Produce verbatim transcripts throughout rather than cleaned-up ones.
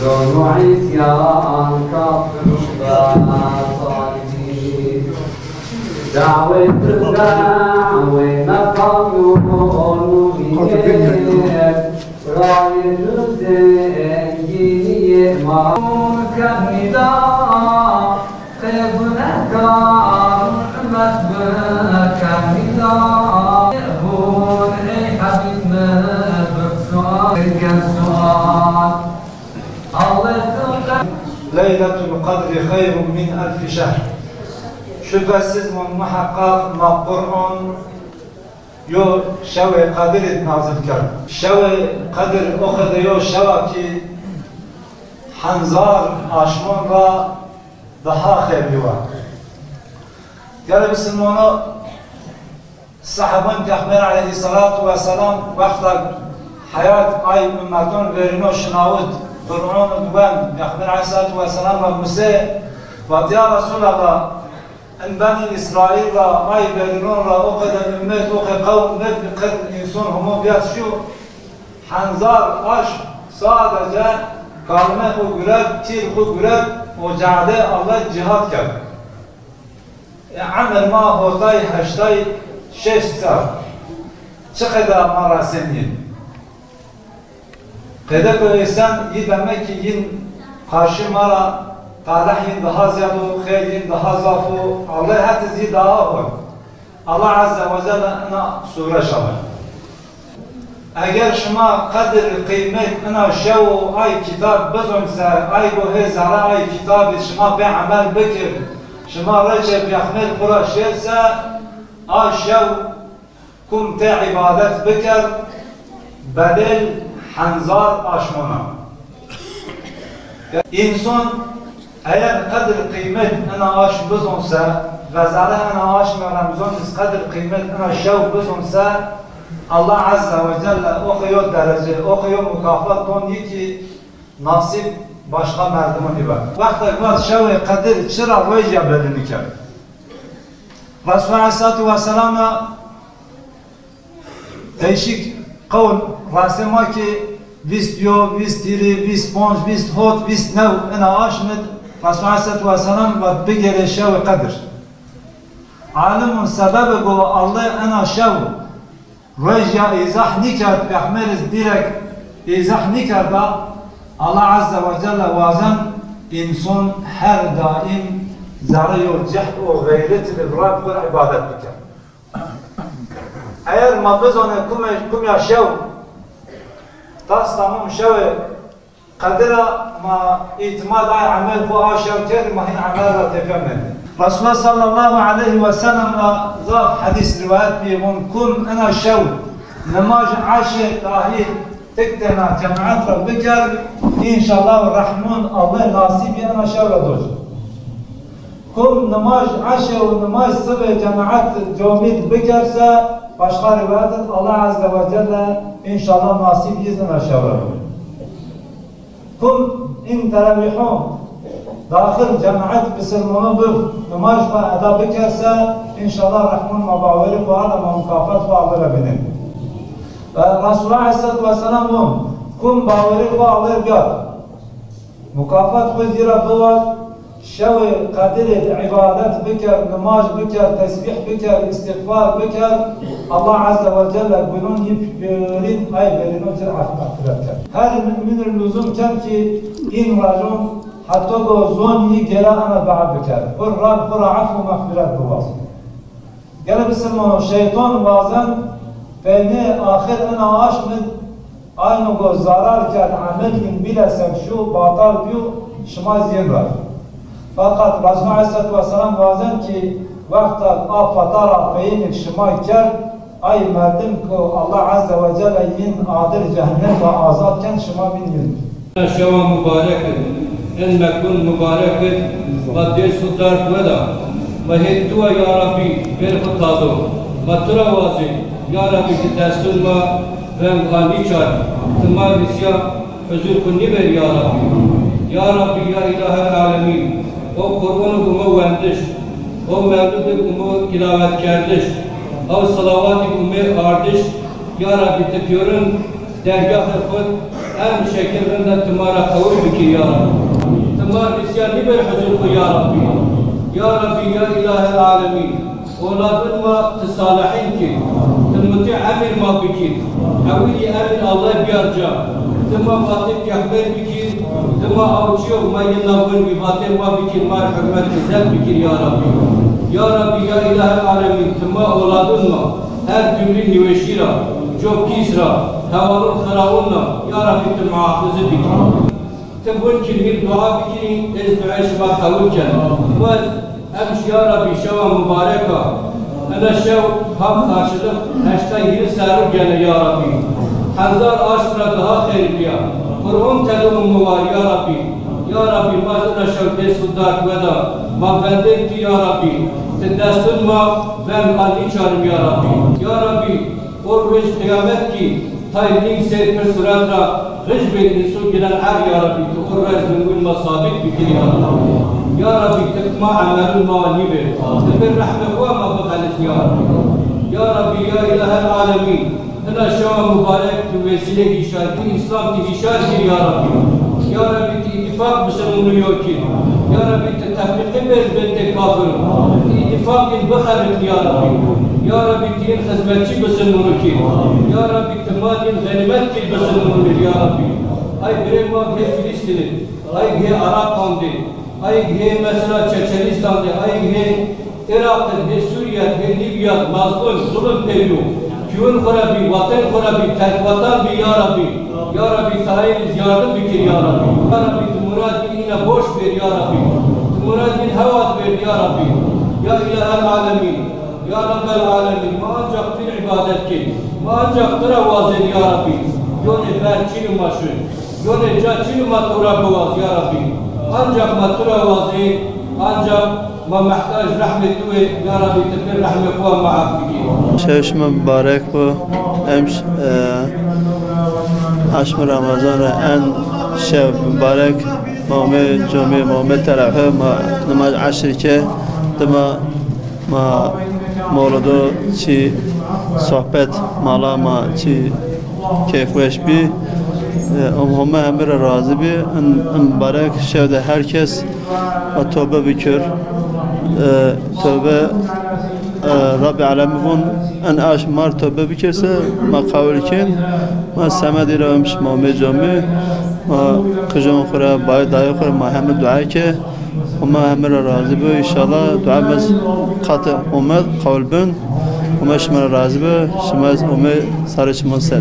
Zon û îsyan kafir û zalimî. Dawê tu dawê meqam û nûmîyê. Rayê tu zengînîyê ma. Kemî da, qe gunehkar ummet bi kemî da. Bûn ey Habîb mi bi sual, ken sual. Leyletul Qedrî xeyrun min elfî şehr. Şübhesiz ve muhakkak ma Qur'an yo şewê Qedirî nazil kerd. Şewê Qedir o qede yo şewa ki henzar aşmon ra daha xeyrlî wa. Gelê bisilmono, Sahaban Peyxamber aleyhissalatu vesselam wexta heyat ay ummeton verîno şinawit, Qur'an û diwen Peyxamber aleyhissalatu vesselam ra muse, vat, ya Resulallah, in Benî Îsraîl ra, ay verînon ra o qede ummet, o qe qewm, ne qed înson homo vîyat şîyo, henzar aşm sadece kalmê xwu guret, tîr xwu guret, ocade Allah cîhad kerd. E, emir ma hotay heştay şeş serr. Çi qeda ma ra senî? Qede ku êsen yî demek ki yin qarşî ma ra talih yin daha ziyad o, xeyr yin daha zaf o, Allah hetiz yî daha hol. Allah Azze ve Celle ina sure şawe. Eger şima qedir, qîmet ina şew û ay kitab bizon se, ay go hê zere ay kitabî şima pê emel bikir, şima reçê Pêxmer xwu ra şêr se, a şew kum tê îbadet biker, bedel henzar aşmon a. Înson eger qedir qîmet ina aşm bizon se, ve zere ina aşmê Remzon iz qedir qîmet ina şew bizon se, Allah Azze ve Celle o qe yo derece, o qe yo mukafat don yi ki nasîb başqa merdimonî be. Wexta vat şewê qedir çira roja belî nikerd. Resulullah Aleyhissalatu Vesselam ra Değişik qewl rastê ma ki vîst yo, vîst hîrî, vîst ponc, vîst hot, vîst new ina aşmid Resulullah Aleyhissalatu Vesselam vat bigêrê şewê Qedir. Alimon sebebê go Allah ina şew roj ya îzah nîkerd, Pêxmer iz direk îzah nîkerda, Allah Azze ve Celle wazen înson her daîm zerrê yo cehd û xeyret bi rab xwu îbadet biker. Eger ma bizonê kumê, kumya şew, tas tamam şewê Qedir a, ma îtimad ay emel xwu a şew kerdî, ma hîn emel ra tepîya mendî. Resulullah sallallahu aleyhi ve sellem ra zaf hedîs rîwayet bî, von kum ina şew nimaj eşê dahî tik tena cemaet ra biker, înşallah Rehmon Allah nasîbî ina şew ra do ci. Kum nimaj eşê û nimaj sibê cemaet comîd biker se, başqa rîwayet id Allah Azze ve Celle înşallah nasîb yi zî ina şew ra bo. Kum in terawîho daxil cemaet bisilmono bi nimaj xwu eda biker se, înşallah Rehmon ma bawerî xwu arda, ma mukafat xwu Allah ra bînin. Ve Resulullah Aleyhissalatu Vesselam von, kum bawerî xwu Allah ra biyat. Mukafat xwu zî ra biwaz, şewê Qedirê de îbadet biker, nimaj biker, tesbîh biker, îstîxfar biker, Allah Azze ve Celle gunon yi pêrîn ay verîno ci ef-, mexfîret ker. Her mumîn rê luzum ken ki în rajon heta go zon yi gêra ena dua biker. Xwu Rab xwu ra ef û mexfîret biwaz. Gele bisilmano, şeytan wazen peynê axir ina aşmid ayno go zarar kerd, emel yin bîle ser şu, batal bîyo, şima zî yin ra. Feqet Resulullah Aleyhissalatu Vesselam wazen ki wexta a fetara peyînik şima kerd, ay merdim ku Allah Azze ve Celle yin adir cehennem ra azad ken, şima bîn yin. Şewa mubarek id, in mekun mubarek id, ma dês xwu dard weda. Ma hê tu wa ya Rabbî, pêr xwu tado. Ma tu ra wazê, ya Rabbî, ki destun ma veng a nîçarî. Ti ma vîsya huzur xwu nîbêr ya Rabbî. Ya Rabbî, ya Îlahel Alemîn, o Qur'on id umo wendiş, o mewlid id umo tilawetkerdiş, o selawat id umê ardiş, ya Rabbî, ti pîyorin dergahê xwu Her şekil rind a ti ma ra qebul bikir ya Rabbî. Ti ma rîsyan nîbir huzur xwu ya Rabbî. Ya Rabbî, ya îlahel alemîn. Oladun ma ti salihîn kir. Ti mutî emir ma bikir. Hewîlî emir Allah biyar ca. Ti ma vatê pêxmer bikir. Ti ma awçîyo ma yê navbin bî vatê ma bikir, ma rê hurmet îzzet bikir ya Rabbî. Ya Rabbî, ya îlahel alemîn, ti ma oladun ma her türlü nîweşî ra, co pîs ra, hewalun xirawun ra, ya Rabbî ti muhafizi bikir. Ti vun kî mi dua bikirî, ez duayê şima qebul ken. Ma emş ya Rabbî şewa mubarek a. Ena şew hak karşılık heştay yedi serrû gene ya Rabbî. Hezar aşm ra daha xeyr bîya. Qur'un tedûn mi war ya Rabbî. Ya Rabbî ma ena şew dest û dart weda. Ma vendên ti ya Rabbî. Ti destun ma veng a nîçarim ya Rabbî. Ya Rabbî, o roj qiyamet kî tay ning sêr pir suret ra rij bên însu giren erd ya Rabbî, tu o roj ningûn ma sabit bikir ya Rabbî. Ya Rabbî, tu ma emelûn ma nîbir. Tu bi rehmê xwu ma bixelis ya Rabbî. Ya Rabbî, ya îlahel alemîn, ina şewa mubarek tu wesîlê hîşarkî Îslam kî hîşar kir ya Rabbî. Ya Rabbî, tu îtîfaq bisin û yo kir. Ya Rabbî, tu tefrîqî bêr bin tê kafir. Tu îtîfaqîn bixerib ya Rabbî. Ya Rabbî, tu yin xizmetçî bisin û kir. Ya Rabbî, Ti ma din xenîmet kir bisin munir ya Rabbî. Ay birê ma gihê Filîstînî, ay gihê Araqan de, ay gihê mesela Çeçenîstan de, ay gihê Iraq de, gihê Sûrîye de, gihê Lîbya de mazlum, zulm pêbîyo. Kîwin xwu ra bî, watan xwu ra bî, terkwetan bî ya Rabbî. Ya Rabbî, tayê rî zî yardim bikir ya Rabbî. Ya Rabbî, ti murad bî îna boş bêr ya Rabbî. Ti murad bî hewa di bêr ya Rabbî. Ya îlahel alemîn. Ya Rabbel alemîn, ma ancax tu rî îbadet kên. Ma ancax tu ra wazên ya Rabbî. Yonê ber çînî ma şin. Yonê ca çînî ma to ra biwaz ya Rabbî. Ancax ma tu ra wazên, ancax ma mehtac rehmê tu ê ya Rabbî, ti pê rehmê xwu ma ef bikî. Şev şima mubarek bo. Em ş-, e, aşmê Remezan ra en şev mubarek. Ma omê camî, ma omê terehû, ma nimaj esr ke, dima ma mewlido çî sohbet mala ma çî keyfweş bî. E, Homa hemî ra razî bî. In, in mubarek şew de her kes ma tobe bikir. E, tobe, e, Rabbê alemî vun, in aşm ma rê tobe bikir se ma qewil kên. Ma semedî ra em şima omê camî. Ma qijon xwu ra, bayê dayê xwu ra ma hemî dua ke. Homa hemî ra razî bo. Înşallah dua ma ez qatê Homa qewil bin. Homa şima ra razî bo. Şima ez Homa sarê şima ser.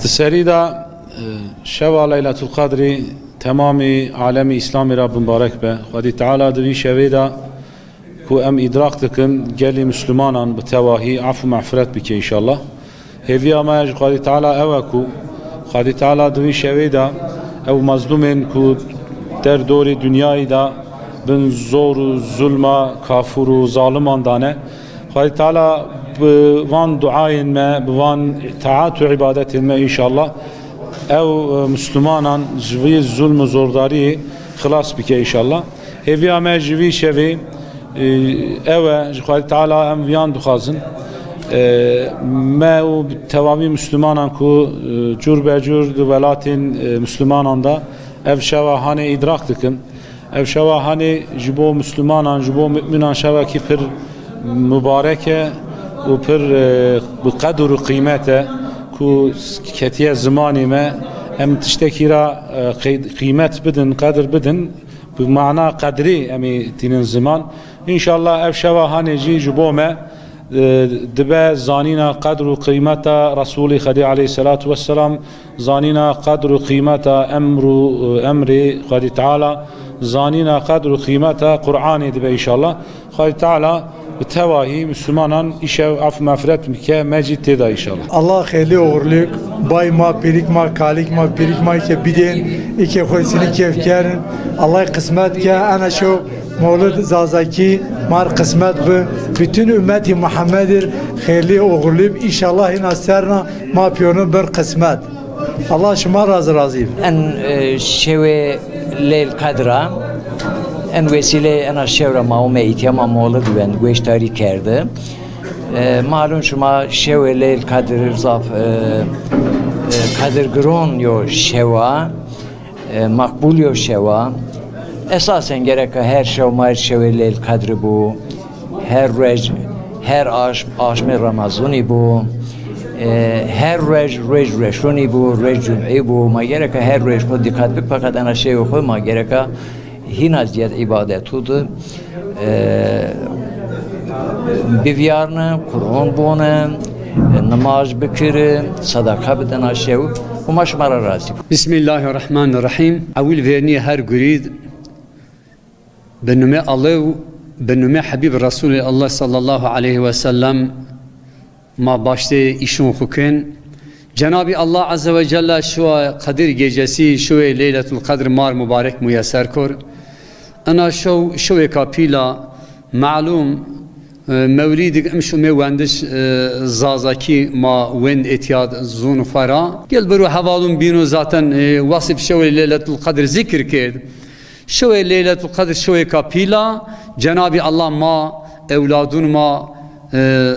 Di serî de, e, şewa Leyletul Qedrî temamî alemî Îslamî ra bimbarek be. Xwedî Teala di vî şevê de ku em îdrak dikin, gelî Muslimanan bi tewahî af û mexfiret bike înşallah. Hêviya me ya ji Xwedî Teala ew e ku Xwedî Teala di vî şevê de ew mezlûmên ku der dorê dinyayî de bin zor û zulma kafir û zaliman dane. Xwedî Teala bi van duayên me, bi van taat û îbadetên me înşallah ew, e, Muslimanan ji vî zulm û zordariyê xilas bike înşallah. Hêviya me ji vî şevê, e, ew e, ji Xwedî Teala em viyan dixwazin. E, me û tewamî Muslimanan ku, e, cur be cur di welatên, e, Muslimanan de ev şewa hanê îdrak dikin. Ev şewa hanê ji bo Muslimanan, ji bo mu'minan şewekî pir mubarek e û pir, e, bi qedir û qîmet e ku ketiye zimanê me. Em tiştekî ra, e, qey-, qîmet bidin, qedir bidin. Bi mana qedrî em ê tînin ziman. Înşallah ev şewa hanê jî ji bo me, e, dibe zanîna qedr û qîmeta Resûlî Xwedî aleyhisselatu vesselam, zanîna qedr û qîmeta emr û, e, emrê Xwedî Teala, zanîna qedr û qîmeta Qur'anê dibe înşallah. Xwedî Teala bi tewahî Muslimanan îşev af û mexfiret bike, me jî tê de înşallah. Allah xeylî oxirlîk, bay ma, pîrik ma, kalîk ma, pîrik ma ke bidên, î ke xwesînî keyf kerin. Allah qismet ke, ena şew mewlid Zazakî mar qismet bi. Bütün ümmetî Muhammedî r xeylî oxirlî bi. Înşallah hîna serna ma pîyonu bir qismet. Allah şima ra zî razî bi. En, e, şewê Leyl Qedra, en wesîleyê ena şew ra ma ome îtya ma mewlid wend, goştarî kerde. E, malum şima şewê Leyl Qedr zaf, e, Qedirgiron yo şewa, e, maqbul yo şewa. Esasen gereka her şew ma şewê Leyl Qedri bu. Her ruej, her aşm, aşmê Remezunî bu. E, her ruej, ruej reşunî bu, ruej cum'î bu. Ma gereka her ruej xo dîqet bik, feqet ena şewê xo ma gereka hîna zîyed îbadetu di, e, bivîyarni, Qur'on boni, e, nimaj bikiri, sedeqa bidina şew. Huma şima ra razî bo. Bismillahirrahmanirrahim. Ewil vernî her gurî bi numê Alew, bi numê Habîb Resulê Allah sallallahu aleyhi ve sellem ma baştê îşon xu kin. Cenabî Allah Azze ve Celle şuwa Qedir gecesi, şuwê Leyletul Qedr mar mubarek muyeser kor. Ina şew, şewêka pîla, malum, e, mewlîdik im şumê wendiş, e, Zazakî ma wend êtiyad zûn xwe ra. Gel biro hevalûn bîno zaten, e, wasif şewê Leyletul Qedr zikir kerd. Şewê Leyletul Qedr şewêka pîla, Cenabî Allah ma, ewladûn ma, e,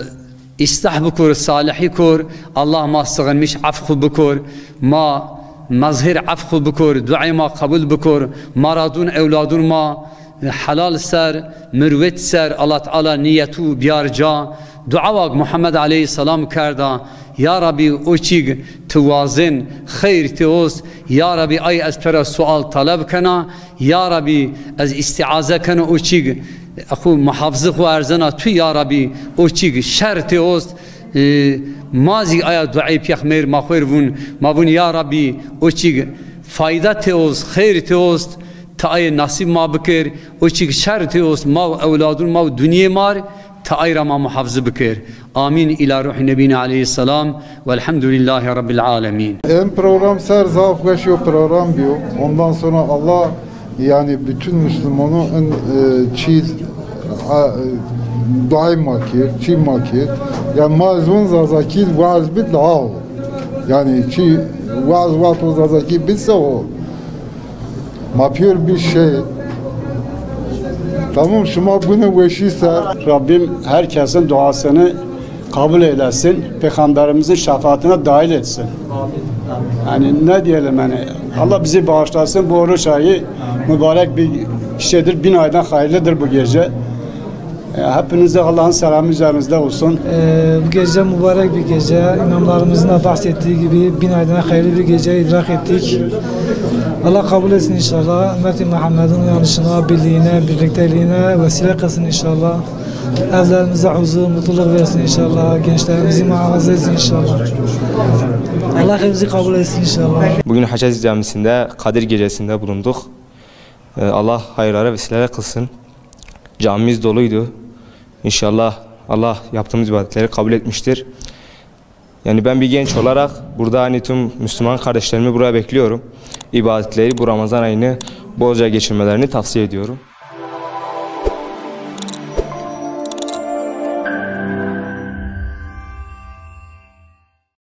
îslah bikor, salihî kor, Allah ma sixinmiş ef xu bikor, ma mezhir ef xu bikor, duayê ma qebul bikor, ma ra dûn ewladûn ma, e, helal ser, mirwet ser, Allah Teala nîyetû biyar ca. Dua wag Muhammed aleyhisselam kerda, ya Rabî, o çîg ti wazên, xeyr tê ost, ya Rabî, ay ez pera sual taleb kena, ya Rabî, ez îstîaze kena o çîg, xu muhafizî xu erzena tu, ya Rabî, o çîg şer tê ost. E, ma zî aya duayê pîyexmêr ma xwêr vûn, ma vûn, ya Rabî, o çîg fayda tê ost, xeyr tê ost, ti ayê nasîb ma bikir, o çîg şer tê ost, ma û ewladûn ma û dinyê mar, ti ay ra ma muhafizî bikir. Amîn. Îla ruhî Nebîne aleyhisselam. Velhamdulîllahî Rabbil alemîn. En program ser zaf weş yo program biyo. Ondan sonra Allah, yani bütün Müslümanu in, e, çîz, a, e, duay ma kir, çî ma kir. Yani ma ez vun Zazakî vaaz bi daha o. Yani çî vaaz vato Zazakî bitse o. Ma pîyor bir şey. Tamam, şima bine weşî ser. Rabbim herkesin duasını kabul eylesin. Peygamberimizin şefaatine dahil etsin. Yani ne diyelim yani, Allah bizi bağışlasın. Bu oruç ayı mübarek bir şeydir. Bin aydan hayırlıdır bu gece. E, hepinize Allah'ın selamı üzerinizde olsun. Ee, bu gece mübarek bir gece. İmamlarımızın da bahsettiği gibi bin aydan hayırlı bir gece idrak ettik. Allah kabul etsin inşallah. Ümmeti Muhammed'in uyanışına, birliğine, birlikteliğine vesile kılsın inşallah. Evlerimize huzur, mutluluk versin inşallah. Gençlerimizi muhafaza etsin inşallah. Allah hepimizi kabul etsin inşallah. Bugün Hacettepe Camisi'nde Kadir Gecesi'nde bulunduk. Ee, Allah hayırlara vesile kılsın. Camimiz doluydu. İnşallah Allah yaptığımız ibadetleri kabul etmiştir. Yani ben bir genç olarak burada hani tüm Müslüman kardeşlerimi buraya bekliyorum. İbadetleri bu Ramazan ayını bolca geçirmelerini tavsiye ediyorum.